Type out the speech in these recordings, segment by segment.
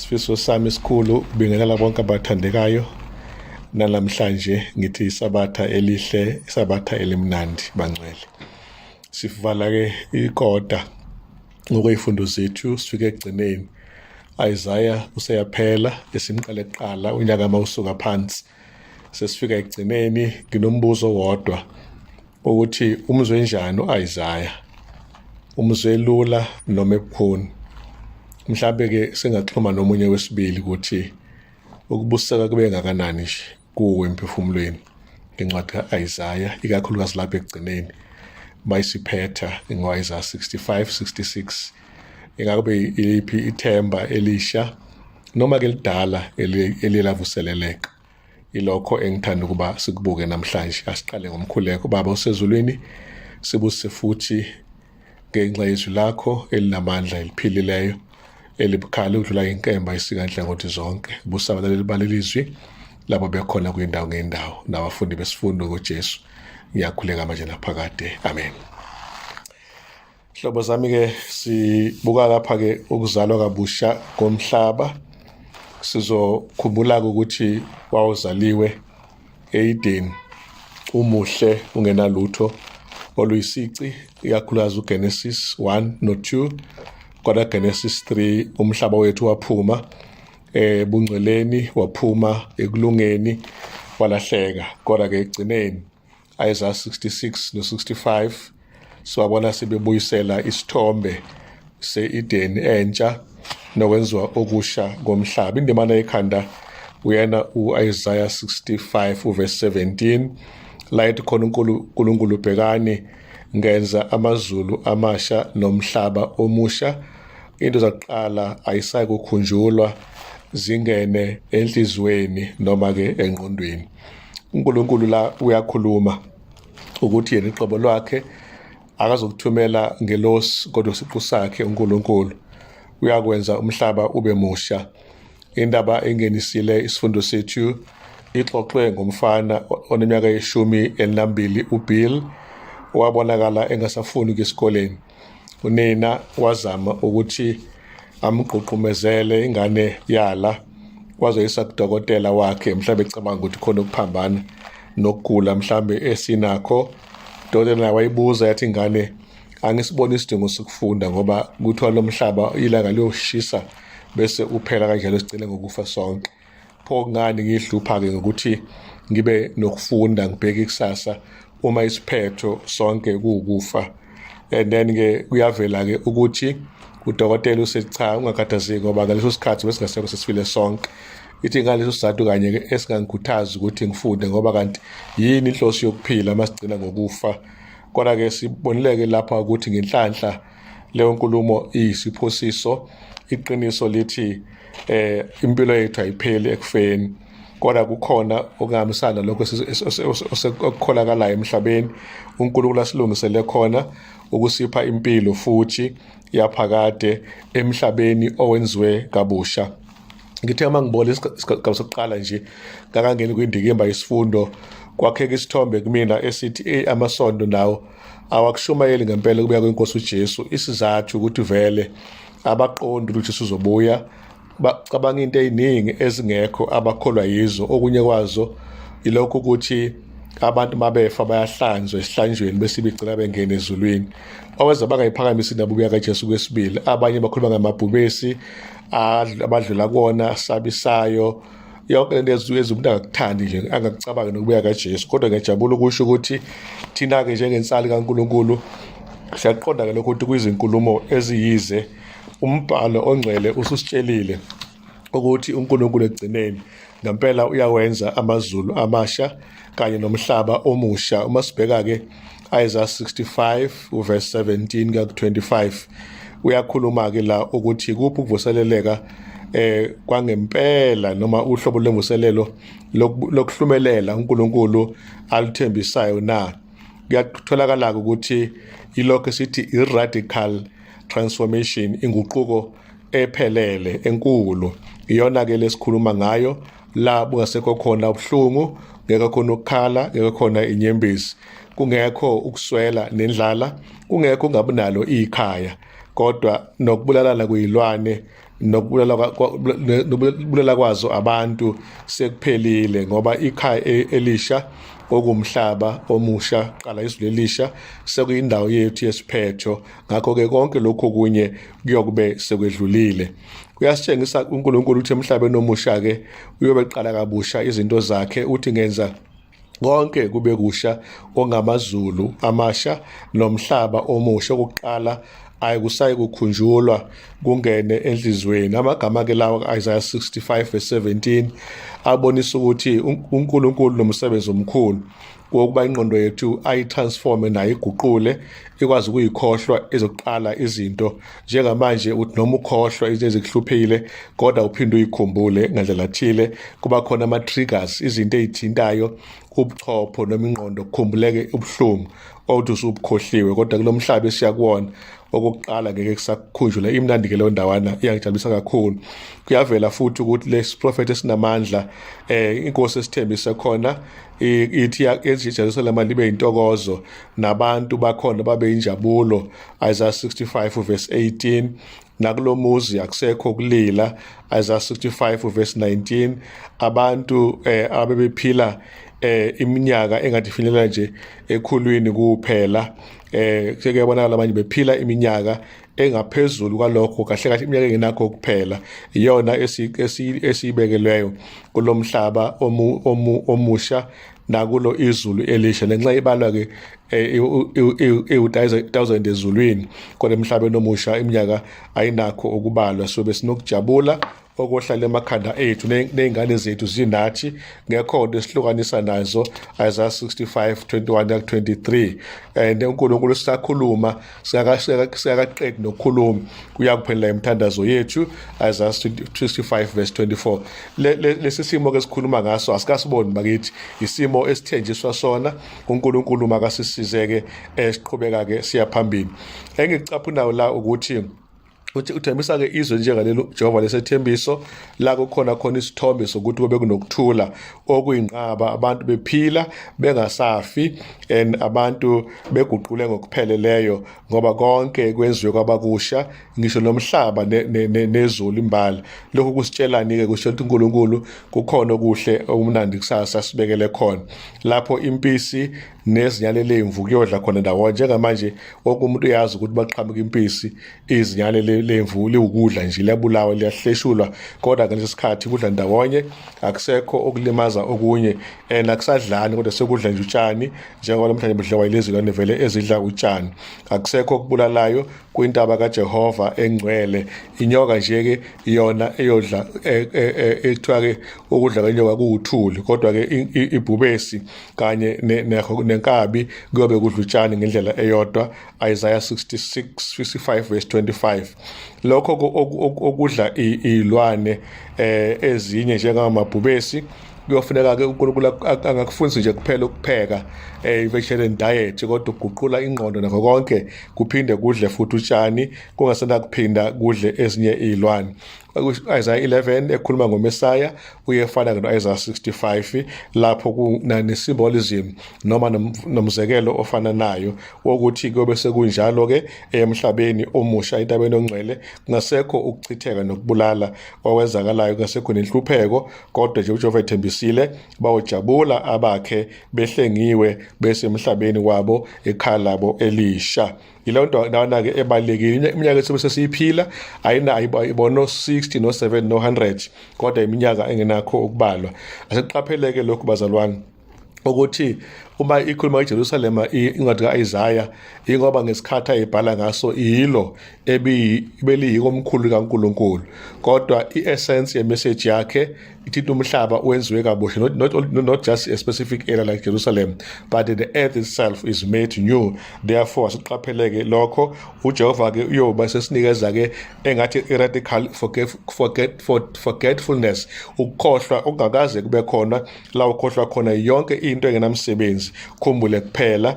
Isifiso sami esikhulu ukubingelela bonke abathandekayo namhlanje ngithi isabatha elihle, isabatha elimnandi bangcwele. Sivala ke ikota ngokwezifundo zethu sifike ekugcineni. Isaiah useyaphela esimqale kuqala unyaka mawusuka phansi. Sesifika ekugcineni nginombuzo wodwa ukuthi umzwe njani u-Isaya, umzwe lula noma ebukhuni. Mhlambe ke singaxhuma nomunye wesibili ukuthi ukubuseka kube ngakanani nje kuwe emphefumulweni ngencwadi ka-Isaya, ikakhulukazi lapha ekugcineni mayisiphetha ngo-Isaya 65 66, ingabe iliphi ithemba elisha noma ke lidala elilavuseleleka. Ilokho engithanda ukuba sikubuke namhlanje. Asiqale ngomkhuleko. Baba osezulwini, sibusise futhi ngenxa yezwi lakho elinamandla, eliphilileyo, elibukhali ukudlula inkemba esika inhlangothi zonke. Busa abalaleli balelizwi labo bekhona kwindawo ngendawo nabafundi besifundo ngoJesu. Ngiyakhuleka manje naphakade. Amen. Hlobo zami ke sibuka lapha ke ukuzalwa kabusha komhlaba. Sizokhumbula ukuthi wawuzaliwe eEden umuhle ungenalutho oluyisici, ikakhulukazi uGenesis 1 no 2, kodwa Genesis 3 umhlaba wethu waphuma ebungcweleni, waphuma ekulungeni, walahleka. Kodwa ke ekugcineni Isaiah 66 no 65 siwabona sebebuyisela isithombe se-Eden entsha nokwenziwa okusha komhlaba. Indimana yekhanda uyena u-Isaiah 65 uverse 17 la ethi khona uNkulunkulu, bhekani ngenza amazulu amasha nomhlaba omusha, into zakuqala ayisayi kukhunjulwa zingene enhliziyweni noma ke engqondweni. uNkulunkulu la uyakhuluma ukuthi yena iqobo lwakhe akazokuthumela ngelosi, kodwa isiqu sakhe uNkulunkulu uyakwenza umhlaba ube musha. Indaba engenisile isifundo sethu ixoxwe ngomfana oneminyaka ye-12 uBill, owabonakala engasafuni ukuya esikoleni. Unina wazama ukuthi amgqugqumezele, ingane yala, wazoyisa kudokotela wakhe, mhlawumbe ecabanga ukuthi khona ukuphambana nokugula mhlawumbe esinakho. Udokotela naye wayibuza, yathi ingane, angisiboni isidingo sokufunda ngoba kuthiwa lo mhlaba ilanga liyoshisa bese uphela kanjalo, sigcine ngokufa sonke. Pho kungani ngihlupha-ke ngokuthi ngibe nokufunda ngibheke ikusasa uma isiphetho sonke kuwukufa? And then-ke kuyavela-ke ukuthi udokotela usethi cha, ungakhathazeki ngoba ngaleso sikhathi besingasekho, sesifile sonke. Ithi ngaleso sizathu kanye-ke esingangikhuthazi ukuthi ngifunde, ngoba kanti yini inhloso yokuphila uma sigcina ngokufa? Kodwa-ke sibonileke lapha ukuthi ngenhlanhla leyo nkulumo iyisiphosiso. Iqiniso lithi impilo yethu ayipheli ekufeni, kodwa kukhona okuhambisana lokho okukholakalayo emhlabeni uNkulunkulu asilungisele khona ukusipha impilo futhi yaphakade emhlabeni owenziwe kabusha. Ngithe uma ngibona isigaba sokuqala nje ngakangeni kwindikimba yesifundo, kwakheka isithombe kumina esithi ey, amasondo nawo awakushumayeli ngempela ukubuya kwenkosi uJesu. Isizathu ukuthi vele abaqondi ukuthi uJesu uzobuya, bacabanga into eziningi ezingekho abakholwa yizo. Okunye kwazo ilokhu ukuthi abantu mabefa bayahlanzwa esihlanjweni bese begcina bengena ezulwini. Owenza bangayiphakamisi indaba ubuya kaJesu kwesibili. Abanye bakhuluma ngamabhubesi abadlula kuwona asabisayo, yonke lento ezumuntu angakuthandi nje, angakucabangi nokubuya kaJesu. Kodwa ngiyajabula ukusho ukuthi thina-ke njengensali kaNkulunkulu siyaqonda-ke lokho ukuthi kuyizinkulumo eziyize. Umbhalo ongcwele ususitshelile ukuthi uNkulunkulu ekugcineni ngempela uyawenza amazulu amasha kanye nomhlaba omusha. Uma sibheka-ke Isaiah 65 uverse 17 kuya ku-25, uyakhuluma-ke la ukuthi kuphi ukuvuseleleka kwangempela noma uhlobo lwemvuselelo lokuhlumelela uNkulunkulu aluthembisayo na. Kuyatholakala ukuthi ilokho esithi i-radical transformation, inguquko ephelele enkulu, iyona ke lesikhuluma ngayo la, bungasekho khona ubuhlungu, ngeke khona ukukhala, ngeke khona inyembezi, kungekho ukuswela nendlala, kungekho ungabi nalo ikhaya. Kodwa nokubulalana kuyilwane nokubulala kwazo abantu sekuphelile, ngoba ikhaya elisha okumhlaba omusha qala izulu elisha sekuyindawo yethu yesiphetho. Ngakho-ke konke lokhu kunye kuyokube sekwedlulile. Kuyasitshengisa uNkulunkulu ukuthi emhlabeni omusha-ke uyobe qala kabusha izinto zakhe, uthi ngenza konke kube kusha ongamazulu amasha nomhlaba omusha, okokuqala ayikusayi kukhunjulwa kungene enhliziyweni. Amagama ke lawa Isaiah 65 verse 17 abonisa ukuthi uNkulunkulu nomsebenzi omkhulu wokuba ingqondo yethu ayitransforme nayo iguqule ikwazi ukuyikhohlwa ezokuqala izinto. Njengamanje uthi noma ukhohlwa izinto ezikuhluphile, kodwa uphinde uyikhumbule ngandlela thile, kuba khona ama-triggers, izinto ey'thintayo ubuchopho noma ingqondo, kukhumbuleke ubuhlungu othi usubukhohliwe. Kodwa kulo mhlaba esiya kuwona, okokuqala ngeke kusakhunjula. Imnandi-ke leyo ndawana, iyangijabulisa kakhulu. Kuyavela futhi ukuthi lesi profetho esinamandla inkosi esithembise khona ithi yenza iJerusalema libe intokozo nabantu bakhona babe injabulo, Isaiah 65 verse 18. Nakulomuzi akusekho ukulila, Isaiah 65 verse 19. Abantu abebephila iminyaka engathi ifinyelela nje ekhulwini kuphela, sekuyabonakala abanye bephila iminyaka engaphezulu kwalokho, kahle kahle iminyaka engenakho kuphela iyona esiyibekelweyo kulomhlaba omusha nakulo izulu elisha. Lenxa ibalwa ke ewu-1000 ezulwini, kodwa emhlabeni omusha iminyaka ayinakho ukubalwa. So besinokujabula okohlala emakhanda ethu ney'ngane zethu zinathi, ngekho nto esihlukanisa nazo, Isaiah 65 21 23. And uNkulunkulu sisakhuluma, singakaqedi nokukhuluma, kuyakuphendula imithandazo yethu, Isaiah 65 verse 24. Lesi simo ke sikhuluma ngaso asikasiboni bakithi, isimo esithenjiswa sona uNkulunkulu. Makasisize-ke esiqhubeka ke siya phambili. Engikucaphunayo la ukuthi uthi uthembisa-ke izwe njengalelo Jehova lesethembiso la kukhona khona isithombe sokuthi kube kunokuthula okuyinqaba, abantu bephila bengasafi and abantu beguqule ngokupheleleyo, ngoba konke kwenziwe kwabakusha, ngisho nomhlaba nezulu imbala. Lokhu kusitshelani-ke? Kusho ukuthi uNkulunkulu kukhona okuhle okumnandi kusasa sibekele khona, lapho impisi nezinyane lemvu kuyodla khona ndawonye. Njengamanje wonke umuntu uyazi ukuthi baqhamuka impisi, izinyane lemvu liwukudla nje, liyabulawa, liyahleshulwa, kodwa ngalesi sikhathi kudla ndawonye, akusekho okulimaza okunye and akusadlani, kodwa sekudla nje utshani njengoba namhlanje budliwa yilezi zilwane vele ezidla utshani. Akusekho okubulalayo kwintaba kaJehova engcwele. Inyoka nje-ke iyona eyodla, ekuthiwa-ke ukudla kwenyoka kuwuthuli, kodwa-ke ibhubesi kanye nenkabi kuyobe kudla utshani ngendlela eyodwa, Isaiah 66 55 verse 25. Lokho okudla izilwane ezinye njengamabhubesi kuyofuneka ke uNkulunkulu angakufundisi nje kuphela ukupheka vegetarian diet, kodwa ukuguqula ingqondo nakho konke, kuphinde kudle futhi utshani, kungasenakuphinda kudle ezinye izilwane. Isaiah 11 ekhuluma ngoMesaya uyefana no-Isaiah 65, lapho kunane-symbolism noma nomzekelo ofananayo wokuthi kuyobe sekunjalo-ke emhlabeni omusha entabeni ongcwele, kungasekho ukuchitheka nokubulala okwenzakalayo, kungasekho nenhlupheko, kodwa nje uJehova ethembisile bawujabula abakhe behlengiwe besemhlabeni wabo ekhaya labo elisha. Yileyo nto nawana-ke ebalulekile. Iminyaka esobe sesiyiphila ayibona no-60, no-7, no-100, kodwa iminyaka engenakho ukubalwa. Asekuqapheleke lokhu bazalwane, ukuthi uma ikhuluma iJerusalema incwadi ka-Isaya, ingoba ngesikhathi ayibhala ngaso yilo ebeliyikomkhulu kaNkulunkulu, kodwa i-essence yemessage yakhe ithinta umhlaba wenziwe kabusha, not just a specific area like Jerusalem, but the earth itself is made new. Therefore siqapheleke lokho. uJehova ke uyoba sesinikeza ke engathi i-radical forgetfulness, ukukhohlwa okungakaze kube khona, la ukhohlwa khona yonke into engenamsebenzi, khumbule kuphela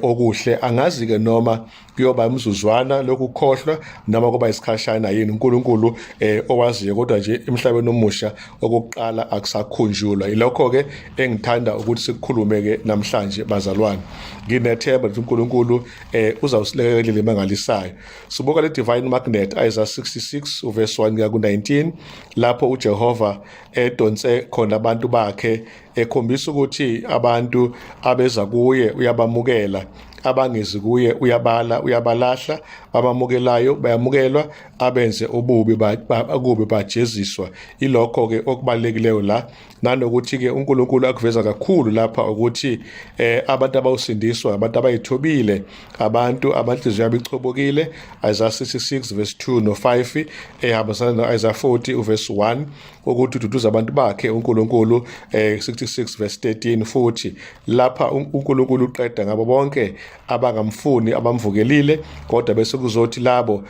okuhle. Angazi ke noma Kuyoba umzuzwana lokukhohlwa noma kuba isikhashana yini, uNkulunkulu owaziyo. Kodwa nje emhlabeni omusha okokuqala akusakhunjulwa. Ilokho ke engithanda ukuthi sikukhulume ke namhlanje, bazalwane. Nginethemba ukuthi uNkulunkulu uzawusilekelela imangalisayo. Sibuka le divine magnet, Isaiah 66 uverse 1 kuya ku-19, lapho uJehova edonse khona abantu bakhe, ekhombisa ukuthi abantu abeza kuye uyabamukela, abangezi kuye uyabala, uyabalahla. Abamukelayo bayamukelwa, abenze ububi kubi bajeziswa. Ilokho ke okubalulekileyo la, nanokuthi ke uNkulunkulu akuveza kakhulu lapha ukuthi abantu abawusindiswa abantu abayithobile, abantu abanhliziyo yabo ichobokile. Isaiah 66 verse 2 no 5 ehambisana no Isaiah 40 uverse 1, ukuthi ududuza abantu bakhe uNkulunkulu. 66 verse 13 futhi, lapha uNkulunkulu uqeda ngabo bonke abangamfuni, abamvukelile. Kodwa bese kuzothi labo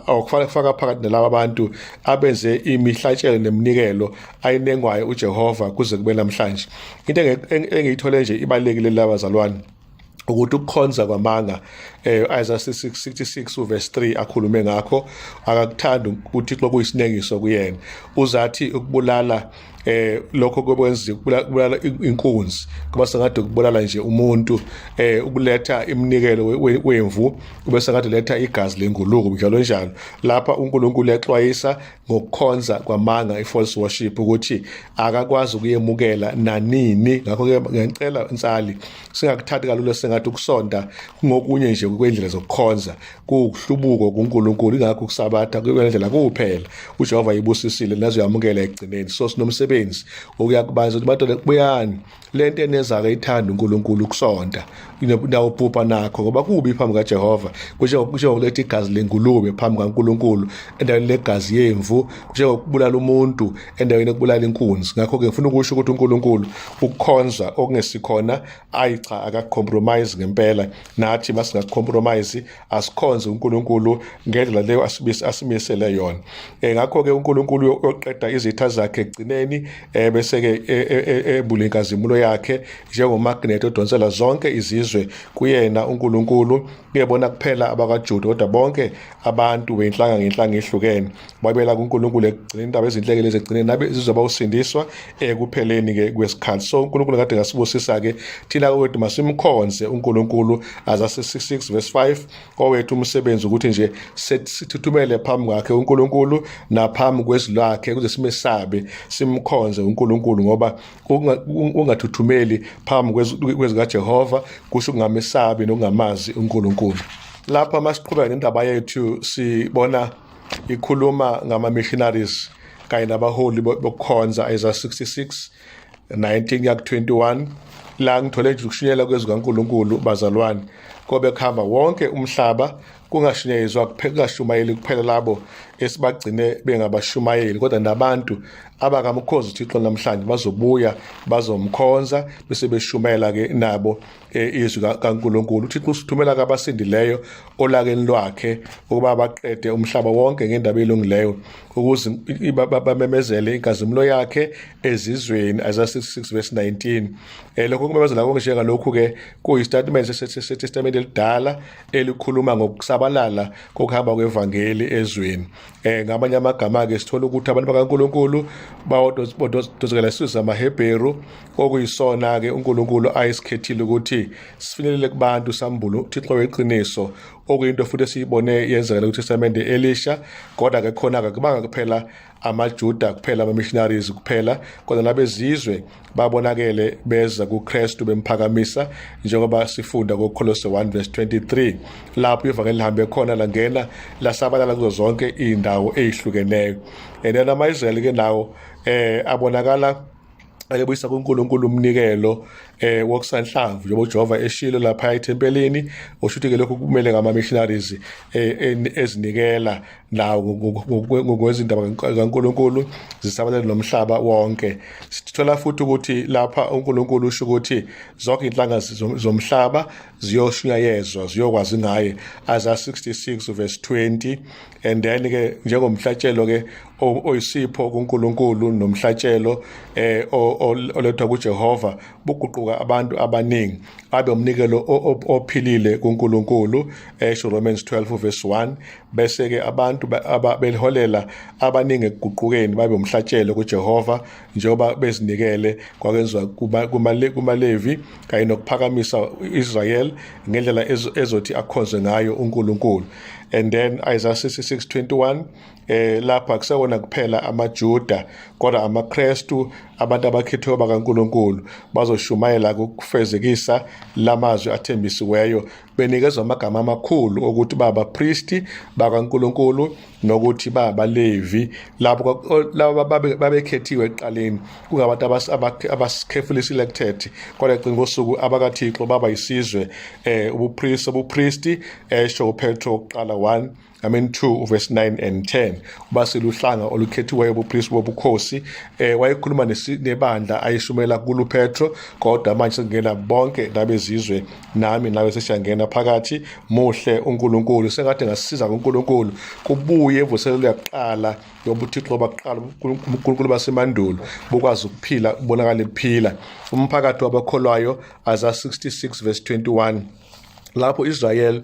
okufanele kufaka phakathi nalabo abantu abenze imihlatshelo neminikelo ayinengwayo uJehova kuze kube namhlanje. Into engiyithole nje ibalekile labazalwane ukuthi ukukhonza kwamanga, Isaiah 66 uverse 3 akhulume ngakho, akakuthandi uThixo, kuyisinengiso kuyena. Uzathi ukubulala lokho kokwenza ukubulala inkunzi kuba sengathi ukubulala nje umuntu, ukuletha iminikelo wemvu kube sengathi letha igazi lengulube, njalo njalo. Lapha uNkulunkulu yaxwayisa ngokukhonza kwamanga, i-false worship, ukuthi akakwazi ukuyemukela nanini. Ngakho-ke ngiyacela insali, singakuthathi kalula sengathi ukusonta kungokunye nje kwendlela zokukhonza, kuwukuhlubuko kuNkulunkulu. Ingakho ukusabatha kuyindlela kuphela uJehova ibusisile nazoyamukela ekugcineni. So sinomsebenzi wokuya kubantu ukuthi madoda, buyani, lento enezake ithanda uNkulunkulu, ukusonta, nawubhubha nakho ngoba kubi phambi kaJehova. Kusho ngokuletha igazi lengulube phambi kaNkulunkulu endaweni legazi yemvu, njengokubulala umuntu endaweni yokubulala inkunzi. Ngakho-ke ngifuna ukusho ukuthi uNkulunkulu ukukhonza okungesikhona, ayi cha, akakucompromise ngempela. Nathi masingakucompromise, asikhonze uNkulunkulu ngendlela leyo asimisele yona. Ngakho-ke uNkulunkulu uyoqeda izitha zakhe ekugcineni, bese-ke embula inkazimulo yakhe njengomagnet odonsela zonke izizwe kuyena uNkulunkulu. Kuyebona kuphela abakaJuda, kodwa bonke abantu benhlanga ngenhlanga ehlukene babela kuNkulunkulu ekugcineni. Indaba ezinhlekele ezigcineni nabe zizoba usindiswa ekupheleni ke kwesikhathi. So uNkulunkulu kade ngasibusisa ke thina kwethu, masimkhonze uNkulunkulu. Isaiah 66 verse 5, owethu umsebenzi ukuthi nje sithuthumele phambi kwakhe uNkulunkulu naphambi kwezwi lakhe, ukuze simesabe, simkhonze uNkulunkulu, ngoba ungathuthumeli phambi kwezwi kaJehova kusho ukungamesabi nokungamazi uNkulunkulu. Lapha masiqhubeka nendaba yethu, sibona ikhuluma ngama-missionaries kanye nabaholi bokukhonza, Isaiah 66 19 kuya ku-21. La ngithole nje ukushunyayela kwezwi kaNkulunkulu, bazalwane, kobe kuhamba wonke umhlaba, kungashunyayezwa kungashumayeli kuphela labo esibagcine bengabashumayeli, kodwa nabantu abangamkhonzi uThixo namhlanje bazobuya bazomkhonza bese beshumayela ke nabo izwi kaNkulunkulu. UThixo usithumela kabasindileyo olakeni lwakhe ukuba baqede umhlaba wonke ngendaba elungileyo, ukuze bamemezele inkazimulo yakhe ezizweni, Isaiah 66 verse 19. Lokho kumemezela konke njengalokhu ke kuyistatement seTestamente elidala elikhuluma ngokusabalala kokuhamba kwevangeli ezweni. Ngamanye amagama ke sithola ukuthi abantu bakaNkulunkulu bawodozekela isizwe samaHebheru, okuyisona ke uNkulunkulu ayisikhethile ukuthi sifinyelele kubantu, sambulo uThixo weqiniso, okuyinto futhi esiyibone yenzeka kuTestamente elisha. Kodwa ke khona akubanga kuphela amaJuda kuphela, ama-missionaries kuphela, kodwa nabezizwe babonakele beza kuKristu bemphakamisa, njengoba sifunda koKolose 1 verse 23, lapho ivangeli lihambe khona langena lasabalala kuzo zonke izindawo ezihlukeneyo. And then ama-Israyeli ke nawo abonakala ayebuyisa kuNkulunkulu umnikelo wokusanhlamvu, njengoba uJehova eshilo lapha ethempelini. Osho ukuthi ke lokhu kumele ngama missionaries ezinikela nawo ngokwezindaba kaNkulunkulu zisabalele nomhlaba wonke. Sithola futhi ukuthi lapha uNkulunkulu usho ukuthi zonke inhlanga zomhlaba ziyoshunyayezwa, ziyokwazi ngaye, Isaiah 66 verse 20. And then ke njengomhlatshelo ke Oyisipho kuNkulunkulu nomhlatshelo olethwa kuJehova buguquka abantu abaningi abe umnikelo ophilile kuNkulunkulu, esho Romans 12 verse 1. Bese ke abantu beliholela abaningi ekuguqukeni babe umhlatshelo kuJehova njengoba bezinikele, kwakwenziwa kumaLevi kanye nokuphakamisa Israel ngendlela ezothi akhonze ngayo uNkulunkulu. And then Isaiah 66:21, lapha kusewona kuphela amaJuda kodwa amaKristu, abantu abakhethiwe bakaNkulunkulu, bazoshumayela ukufezekisa lamazwi athembisiweyo, benikezwa amagama amakhulu okuthi babapristi bakaNkulunkulu nokuthi babaLevi. Labo laba babekhethiwe ekuqaleni kungabantu abacarefully selected, kodwa egcina kosuku abakaThixo baba yisizwe, ubupristi, esho uPetro oqala 1, I mean 2 verse 9 and 10, basiluhlanga olukhethiweyo, ubupristi bobukhosi. Wayekhuluma nebandla ayishumela kulo Petro, kodwa manje sengena bonke nabezizwe, nami nawe sesiyangena phakathi. Muhle uNkulunkulu, sengathi ngasisiza kuNkulunkulu kubuye ivuselelo yakuqala yobuthixo bakuqala, uNkulunkulu basemandulo bukwazi ukuphila, kubonakala ephila umphakathi wabakholwayo. Isaiah 66 verse 21, lapho Israel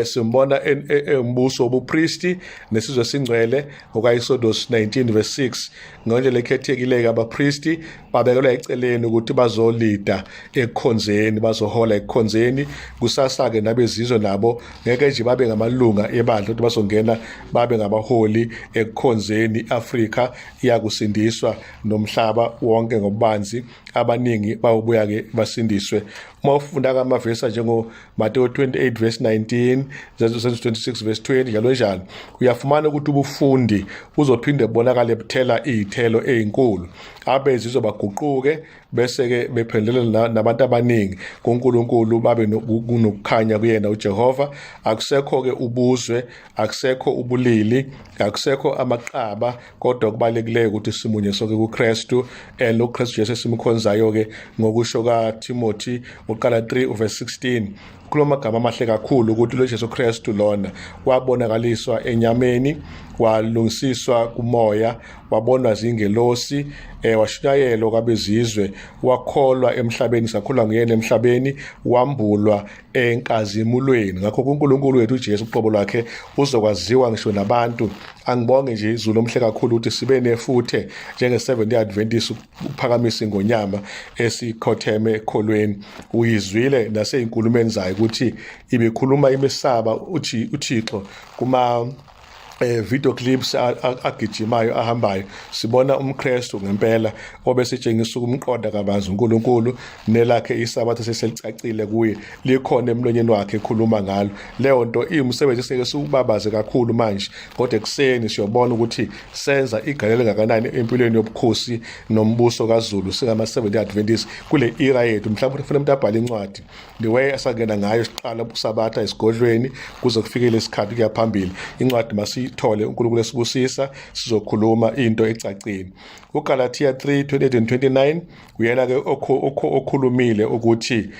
simbona embuso wobupristi nesizwe singcwele ngokaExodus 19 verse 6. Ngendlela ekhethekile abapristi babekelwa eceleni ukuthi bazolida ekukhonzeni, bazohola ekukhonzeni. Kusasa ke nabezizwe nabo ngeke nje babe ngamalunga ebandla, ukuthi bazongena babe ngabaholi ekukhonzeni. Afrika iyakusindiswa nomhlaba wonke ngobubanzi, abaningi bawubuya ke basindiswe. Uma ufunda amavesi njengo Matthew 28 verse 19, Zenzo 26 verse 20, njalo njalo, uyafumana ukuthi ubufundi buzophinde bonakale buthela izithelo ezinkulu, abezizwe baguquke bese ke bephendulela nabantu abaningi kuNkulunkulu, babe nokukhanya kuyena uJehova. Akusekho ke ubuzwe, akusekho ubulili, akusekho amaqaba, kodwa kubalulekileyo ukuthi simunye sonke kuKristu, and lo Kristu Jesu esimkhonzayo ke, ngokusho kaTimothy uqala 3 verse 16, kulo magama amahle kakhulu ukuthi lo Jesu Kristu lona wabonakaliswa enyameni, walungisiswa kumoya, wabonwa zingelosi, washunyayelwa kwabezizwe, wakholwa emhlabeni, sakholwa nguyena emhlabeni, wambulwa enkazimulweni. Ngakho kuNkulunkulu wethu uJesu uqobo lwakhe uzokwaziwa ngisho nabantu. Angibonge nje izulu omhle kakhulu ukuthi sibe nefuthe njenge-Seventh Day Adventist ukuphakamisa ingonyama esikhotheme ekholweni. Uyizwile naseyinkulumeni zayo ukuthi ibikhuluma imesaba uThixo kuma video clips agijimayo ahambayo. Sibona umKristu ngempela obesetshengisa ukumqonda kabanzi uNkulunkulu, nelakhe isabatha seselicacile kuye, likhona emlonyeni wakhe ekhuluma ngalo. Leyo nto iwumsebenzi esingeke siwubabaze kakhulu manje, kodwa ekuseni siyobona ukuthi senza igalelo ngakanani empilweni yobukhosi nombuso kaZulu singama-Seventh Day Adventist kule era yethu. Mhlawumbe kufanele umuntu abhale incwadi the way asangena ngayo siqala usabatha esigodlweni kuze kufikele isikhathi kuya phambili. Incwadi masiyithole, uNkulunkulu esibusisa, sizokhuluma into ecacile. UGalatia 3:28 and 29, uyena ke okhulumile ukuthi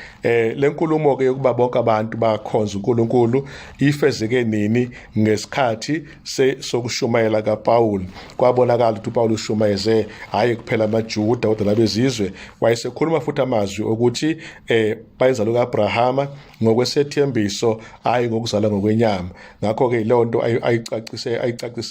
lenkulumo ke yokuba bonke abantu bakhonza uNkulunkulu ifezeke nini? Ngesikhathi sokushumayela kaPaul, kwabonakala ukuthi uPaul ushumayeze hayi kuphela amaJuda kodwa nabezizwe. Wayesekhuluma futhi amazwi okuthi bayinzalo kaAbrahama ngokwesethembiso, hayi ngokuzalwa ngokwenyama. Ngakho ke leyo nto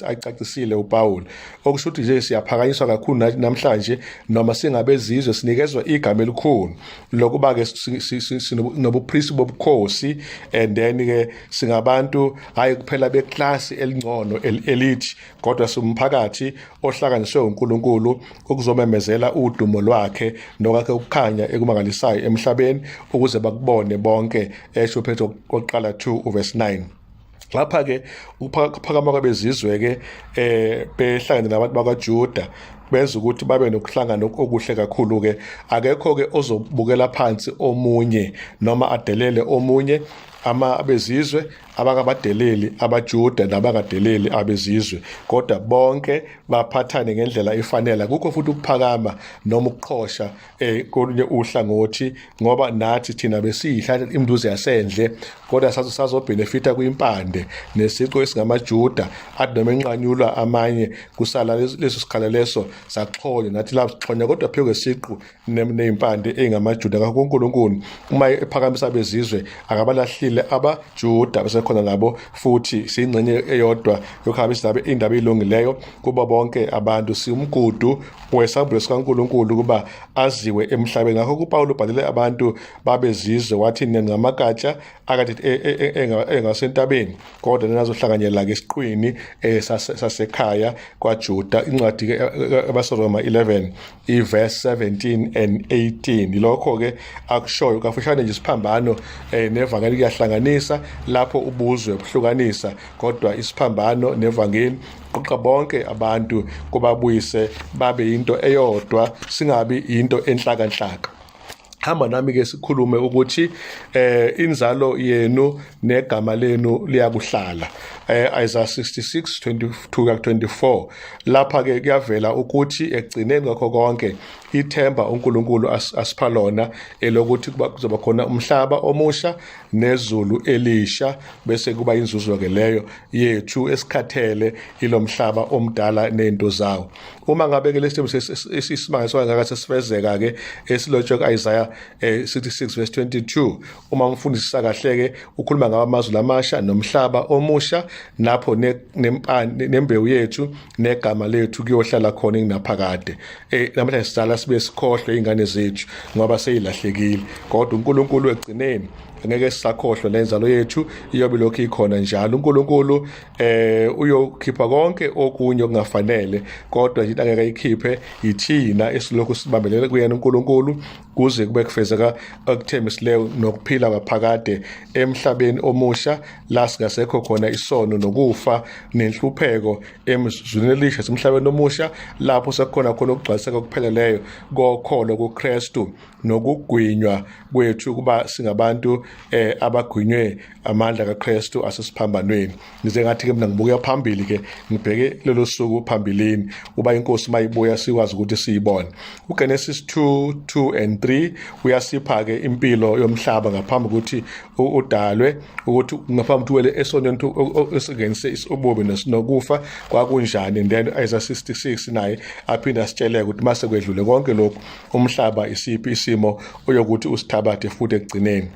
ayicacisile uPaul, okusho ukuthi nje siyaphakanyiswa kakhulu namhlanje noma singabezizwe, sinikezwa igama elikhulu lokuba ke sinobupristi bobukhosi, and then ke singabantu hayi kuphela beklasi elingcono, elite, kodwa simphakathi ohlanganiswe uNkulunkulu ukuzomemezela udumo lwakhe nokwakhe ukukhanya ekumangalisayo emhlabeni ukuze bakubone bonke, esho Petro oqala 2 verse 9. Lapha ke ukuphakama kwabezizwe ke behlangene nabantu bakwaJuda Benza ukuthi babe nokuhlangana okuhle kakhulu ke. Akekho ke ozobukela phansi omunye noma adelele omunye. Ama abezizwe abakabadeleli abaJuda nabakadeleli abezizwe, kodwa bonke baphathane ngendlela efanele. Akukho futhi ukuphakama noma ukuqhosha kolunye uhlangothi, ngoba nathi thina besiyihla imnduze yasendle, kodwa sazobhenefitha kwimpande nesiqu esingamaJuda, athi noma enqanyulwa amanye kusala leso sikhala leso saxhonywa, nathi lapho sixhonywa kodwa phezu kwesiqu ney'mpande ey'ngamaJuda. Ngakho uNkulunkulu uma ephakamisa abezizwe akabalahlile abaJuda, besekhona nabo futhi siyingxenye eyodwa yokuhambisa indaba elungileyo kubo bonke abantu. Siwumgudu wesambulo sikaNkulunkulu ukuba aziwe emhlabeni. Ngakho kuPawulu ubhalele abantu babezizwe wathi, ningamagatsha akade engasentabeni, kodwa ninazohlanganyela-ke esiqwini sasekhaya kwaJuda. Incwadi abaseRoma 11 iverse 17 and 18, yilokho-ke akushoyo kafushane nje. Isiphambano nevangeli kuyahlanganisa lapho ubuzwe buhlukanisa, kodwa isiphambano nevangeli qoqa bonke abantu kubabuyise babe into eyodwa, singabi into enhlakanhlaka. Hamba nami ke sikhulume ukuthi inzalo yenu negama lenu liyakuhlala. Isaiah 66 22 24, lapha ke kuyavela ukuthi ekugcineni kwakho konke ithemba uNkulunkulu asipha lona elokuthi kuzoba khona umhlaba omusha nezulu elisha, bese kuba inzuzo ke leyo yethu esikhathele ilomhlaba omdala nezinto zawo. Uma ngabe ke lesithembiso esisimangaliso kangaka sesifezeka ke esilotshwe ku-Isaiah 66 verse 22, uma umfundisisa kahle ke ukhuluma ngawo amazulu amasha nomhlaba omusha, lapho nembewu yethu negama lethu kuyohlala khona ingaphakade. Namhlanje sizala sibe sikhohlwe ingane zethu ngoba seyilahlekile, kodwa uNkulunkulu egcineni angeke sisakhohlwa, nenzalo yethu iyobe lokhu ikhona njalo. uNkulunkulu uyokhipha konke okunye okungafanele, kodwa nje angeke ayikhiphe yithina esilokhu sibambelele kuyena uNkulunkulu kuze kube kufezeka okuthembisileyo nokuphila kwaphakade emhlabeni omusha, la singasekho khona isono nokufa nenhlupheko, emzwini elisha semhlabeni omusha, lapho sekukhona khona ukugcwaliseka okupheleleyo kokholo kuKristu nokugwinywa kwethu kuba singabantu abagwinywe amandla kaKristu asesiphambanweni. Ngize ngathi ke mina ngibuka phambili ke, ngibheke lelo suku phambilini, uba inkosi mayibuya sikwazi ukuthi siyibone. uGenesis 2 2 and 3 uyasipha ke impilo yomhlaba ngaphambi ukuthi udalwe, ukuthi ngaphambi ukuthi uwele esonweni esingenise ububi nokufa kwakunjani. And then Isaiah 66 naye aphinde asitsheleke ukuthi mase kwedlule konke lokhu umhlaba isiphi isimo oyokuthi usithabathe futhi ekugcineni.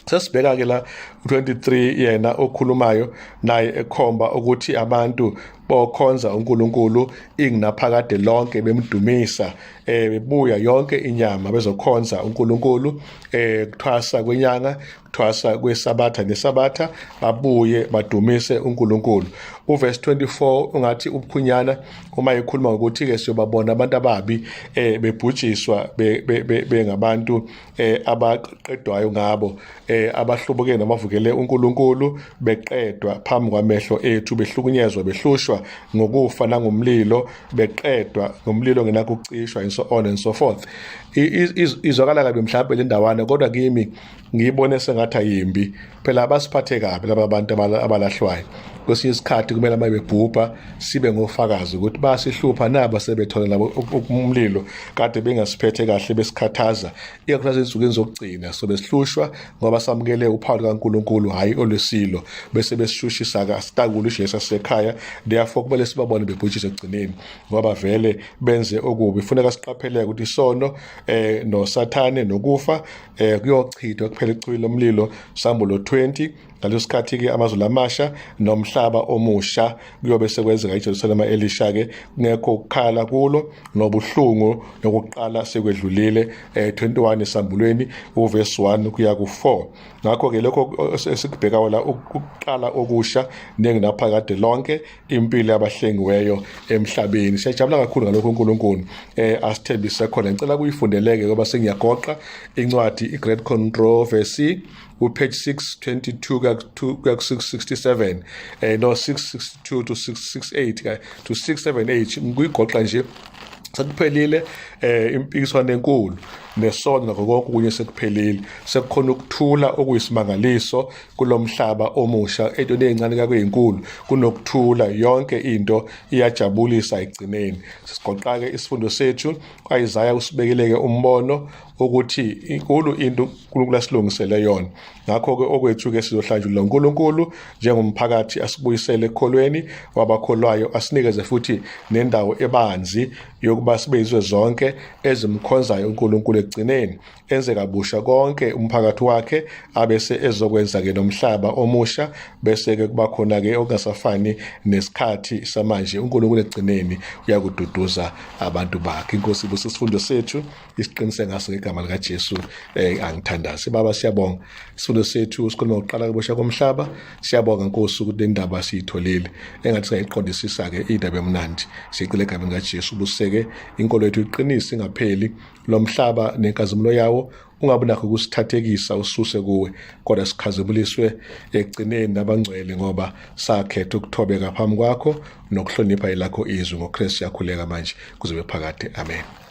Sesibheka ke la 23, yena okhulumayo naye ekhomba ukuthi abantu bokhonza uNkulunkulu inginaphakade lonke, bemdumisa, bebuya yonke inyama bezokhonza uNkulunkulu, kuthwasa kwenyanga, kuthwasa kwesabatha nesabatha, babuye badumise uNkulunkulu. Uverse 24 ungathi ubukhunyana uma ekhuluma ngokuthi ke siyobabona abantu ababi bebhujiswa, bengabantu abaqedwayo ngabo, abahlubuke nabavukele uNkulunkulu, beqedwa phambi kwamehlo ethu, behlukunyezwa, behlushwa ngokufa nangomlilo, beqedwa ngomlilo ngenakucishwa, and so on and so forth. Izwakala kabi mhlawumbe le ndawana, kodwa kimi ngiyibone sengathi ayimbi. Phela abasiphathe kabi laba bantu abalahlwayo. Kwesinye isikhathi kumele uma bebhubha sibe ngofakazi ukuthi basihlupha, nabo sebethola nabo umlilo kade bengasiphethe kahle, besikhathaza, ikakhulukazi ezinsukwini zokugcina. So besihlushwa ngoba samukele uphawu lukaNkulunkulu, hhayi olwesilo, bese besishushisa-ke, asitakule uJesu asekhaya. Therefore kumele sibabone bebhujiswa ekugcineni ngoba vele benze okubi. Funeka siqapheleke ukuthi isono noSathane nokufa kuyochithwa kuphela echibini lomlilo, Sambulo 20. Ngaleso sikhathi-ke amazulu amasha nomhlaba omusha kuyobe sekwenzeka, iJerusalema elisha-ke, kungekho ukukhala kulo nobuhlungu, nokuqala sekwedlulile. 21 esambulweni uvesi 1 kuya ku-4. Ngakho-ke lokho esikubhekayo la ukuqala okusha nengunaphakade lonke impilo yabahlengiweyo emhlabeni. Siyajabula kakhulu ngalokho uNkulunkulu asithembise khona. Ngicela kuyifundeleke ngoba sengiyagoqa incwadi iGreat Controversy ku-page 622 kuya ku-667, no 662 to 668 to 678. Ngiyigoqa nje. Sekuphelile impikiswano enkulu nesono nakho konke okunye sekuphelile. Sekukhona ukuthula okuyisimangaliso kulomhlaba omusha, entweni ezincane kakuyinkulu kunokuthula, yonke into iyajabulisa ekugcineni. Sisigoqa-ke isifundo sethu, u-Isaya usibekile-ke umbono ukuthi inkulu into uNkulunkulu asilungisele yona. Ngakho-ke okwethu-ke sizohlanjululwa uNkulunkulu njengomphakathi, asibuyisele ekukholweni wabakholwayo, asinikeze futhi nendawo ebanzi yokuba sibe izwe zonke ezimkhonzayo uNkulunkulu. Ekugcineni enze kabusha konke umphakathi wakhe, abese ezokwenza-ke nomhlaba omusha, bese-ke kuba khona-ke okungasafani nesikhathi samanje. uNkulunkulu ekugcineni uyakududuza abantu bakhe. Inkosi ibusise isifundo sethu, isiqinise ngaso ngegama likaJesu. Angithandaze. Baba, siyabonga isifundo sethu sikhuluma ngokuqala kabusha komhlaba. Siyabonga Nkosi ukuthi le ndaba siyitholile, engathi singayiqondisisa-ke indaba emnandi. Siyicela egameni likaJesu, ubuseke inkolo yethu, iqinise ingapheli. Lo mhlaba nenkazimulo yawo ungabi nakho ukusithathekisa ususe kuwe, kodwa sikhazimuliswe ekugcineni nabangcwele, ngoba sakhetha ukuthobeka phambi kwakho nokuhlonipha elakho izwi. NgoKristu siyakhuleka manje kuze kube phakade, amen.